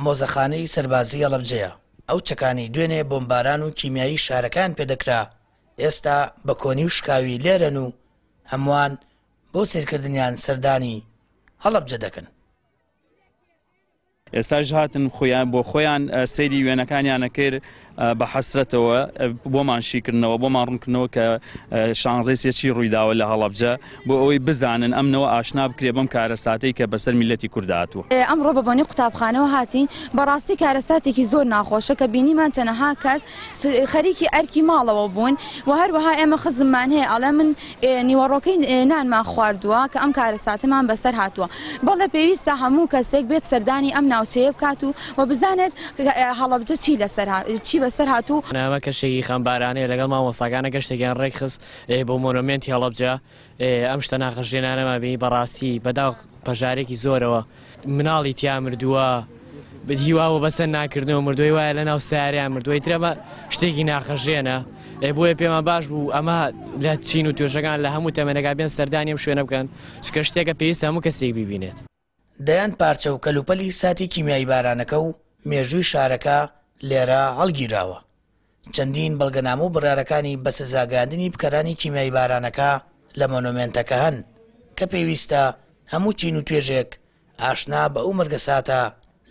مۆزەخانەی سەربازیی هەڵەبجەیە، ئەو چەکانەی دوێنێ بۆمباران و کیمیایی شارەکەیان پێدەکرا، ئێستا بە کۆنی و شکاوی لێرەن و هەمووان بۆ سەیرکردنیان سەردانی هەڵەبجە دەکەن. ئێستاش هاتن خۆیان بۆ خۆیان سەیری وێنەکانیان ئەکرد بە حەسرەتەوە بۆمان شیکردنەوە بۆمان ڕوونکردنەوە کە شانزەی سێ چی ڕوویداوە لە هەڵەبجە بۆ ئەوەی بزانن ئەمنەوە ئاشنا بکرێ بەم کارەساتەی کە بەسەر میللەتی کورد هاتووە. ئەمڕۆ بە بۆنەی قوتابخانەوە هاتین، بەڕاستی کارەساتێکی زۆر ناخۆشە کە بینیمان چەنەها کەس خەریکی ئەرکی ماڵەوە بوون و هەروەها ئێمە خزممان هەیە ئەڵێ من نیوەڕۆکەی نانمان خواردووە کە ئەم کارەساتەمان بەسەر هاتووە. بەڵێ پێویستە هەموو کەسێک بێت سەردانی ئەم ناوچەیە بکات و و بزانێت هەڵەبجە چی لەسەر چی بەسەر هاتوو. ئەمە کەشێکی خەمبارانەیە لەگەڵ مامۆستاکانە گەشتێکیان ڕێکخست بۆ مۆنۆمێنتی هەڵەبجە ئەم شتە ناخەشێنانەمان بینی بەڕاستی بەداخ پەژارێکی زۆرەوە مناڵی تیا مردووە هیوا بۆ بەسەر ناکردنەوە مردووی وایە لە ناو سیارەیان مردووی ترەمە شتێکی ناخەژێنە بۆیە پێمان باش بوو ئەمە لە چین و توێژەکان لە هەموو تەمەنەکە بێن سەردانی ئەم شوێنە بکەن چونکە شتێکە پێویستە هەموو کەسێک بیبینێت. دەیان پارچە و کەلوپەلی ساتی کیمیاییبارانەکە و مێژووی شارەکە لێرە هەڵگیراوە. چەندین بەڵگەنامە و بڕیارەکانی بە سزاگەیاندنی بکەرانی کیمیاییبارانەکە لە مۆنۆمێنتەکە هەن کە پێویستە هەموو چین و توێژێک ئاشنا بە ئەو مەرگەساتە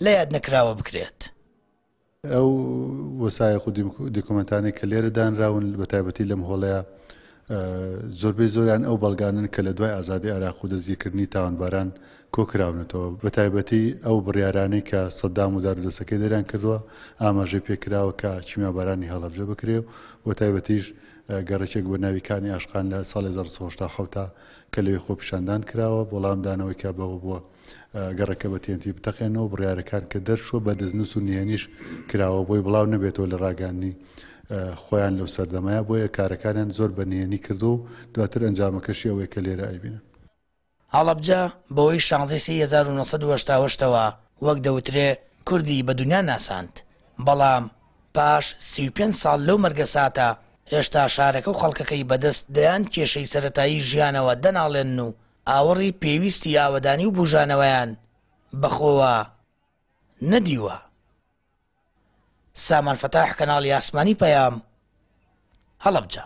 لە یادنەکراوە بکرێت. ئەو وەسایق و دیکۆمێنتانەی کە لێرە دانراون بە تایبەتی لەم هۆڵەیە زۆربەی زۆریان ئەو بەڵگانن کە لە دوای ئازادی عێراق و دەستگیرکردنی تاوانباران کۆکراونەتەوە بە تایبەتی ئەو بڕیارانەی کە سەدام و دارودەستەکەی دەریان کردووە ئاماژەی پێکراوە کە کیمیابارانی هەڵەبجە بکرێ و تایبەتیش گەڕەکێک بە ناوی کانی ئاشقان لە ساڵی 1970 کە لەوێ خۆپیشاندان کراوە وەڵامدانەوەی کە بەوە بووە گەڕەکە بە تێنتی بتەقێنەوە، بڕیارەکان کە دەرچووە بە دەستنووس و نهێنیش کراوە بۆی بڵاو نەبێتەوە لە ڕاگەیاندنی خۆیان لەو سەردەمەیە، بۆیە کارەکانیان زۆر بە نهێنی کردووە و دواتر ئەنجامەکەشی ئەوەیە کە لێرە ئەیبینن. هەڵەبجە بەهۆی شانزەی سێی 1988 ەوە وەک دەوترێ کوردی بە دونیا ناساند، بەڵام پاش 35 ساڵ لەو مەرگەساتە هێشتا شارەکە و خەڵکەکەی بەدەست دەیان کێشەی سەرەتایی ژیانەوە دەناڵێنن و ئاوڕی پێویستی ئاوەدانی و بوژانەوەیان بەخۆوە نەدیوە. سامان فەتاح کەناڵی ئاسمانی پەیام، هەڵەبجە.